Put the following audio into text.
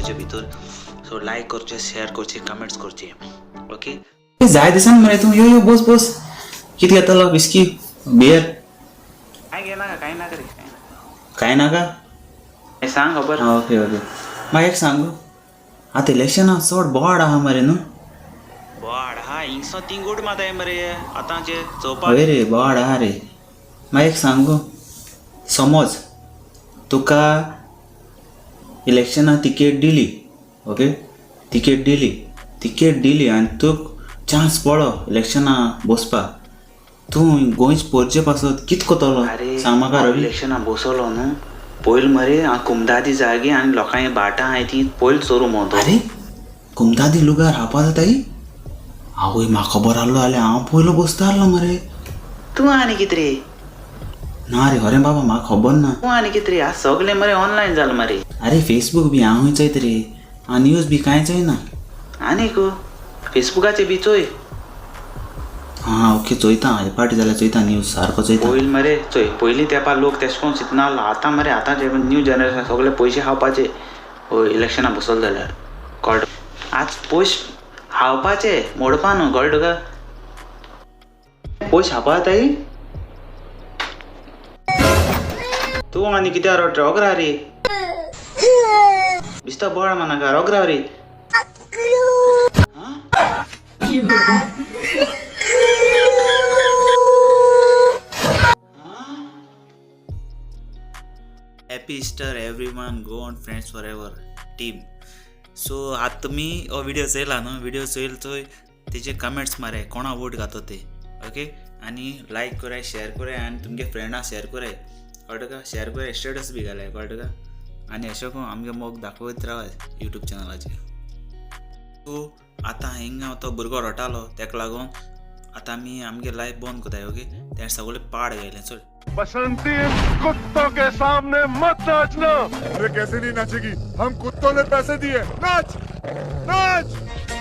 व्हिडिओचे भितर. सो लायक करचे, शेअर करचे, कमेंट्स करचे. ओके, जाय दिसान मरे तूं. यो यो, बोस बोस. कितें घेतलो? Whisky, beer? काय घेना, काय नाका रे. काय नाका? काय सांग खबर. आं, ओके ओके. म्हाका एक सांग, आतां इलेक्शनां चड बोवाळ आहा मरे न्हू? बोवाळ हा, हिंगसो तीन माताय मरे आतांचे चोवपाक. हय रे, बोवाळ आहा रे. म्हाका एक सांग, समज तुका इलेक्शनाक तिकेट दिली, ओके, तिकेट दिली, तिकेट दिली आनी तुका चान्स पडलो इलेक्शनाक बसपाक, तूं गोंयचे पोरचे पासत कित करतलो? अरे, सांग म्हाका रवी. इलेक्शनाक बसलो न्हू, पयल मरे हांव कुमदादी जागे आनी लोकांची भाटां आहाय ती पयल चोरूं भोंवतो. अरे, कुमदादी लुगार हापा जाताय? आवय, म्हाका खबर आहलो जाल्यार हांव पयलो बसता आहलो मरे. तूं आनी कितें रे? ना रे, खरें बाबा, म्हाका खबर ना. तूं आनी कितें रे? आज सगळें मरे ऑनलायन जालां मरे. अरे, फेसबूक बी हांव चोयत रे, हांव न्यूज बी कांय चोयना. आनीक फेसबुकाचे बी चोय. आं, ओके, चोयता. हे पाटी जाल्यार चोयता, न्यूज सारको चोयता. पयल मरे चोय, पयलीं तेंपार लोक तेश कोन चिंतना आहलो, आतां मरे आतांचे न्यू जनरेशन सगळे पयशे खावपाचे. हय, इलेक्शनाक बसलो जाल्यार कळटा, आज पयशे खावपाचे, मोडपा न्हू. कळटा तुका? पयशे खावपा जाताय. तूं आनी कित्याक रडटा? रोगरा रे, दिसता बोळ मानाका, रोगरा रे. Happy Easter everyone, Goan friends for ever team. So आतां तुमी हो व्हिडिओ चोयला न्हू, व्हिडिओ चोयल चोय, तेजे कमेंट्स माराय कोणा वोट घातो ते. ओके, आनी लायक कराय, शेअर कराय आनी तुमगे फ्रेंडां शेअर कराय. कळटा का? शेअर कराय, स्टेटस बी घालाय. कळटा का? आनी अशें करून आमगे मोग दाखयत रावाय यूट्यूब चॅनलाचेर. सो आतां हिंगा तो भुरगो रडटालो, तेका लागून आतां आमी आमगे लायफ बंद करताय. ओके, तेणें सगळें पाड घायलें चोय. बसंती, कुत्तों के सामने मत नाचना. अरे, कैसे नहीं नाचेगी? हम कुत्तों ने पैसे दिए. नाच नाच.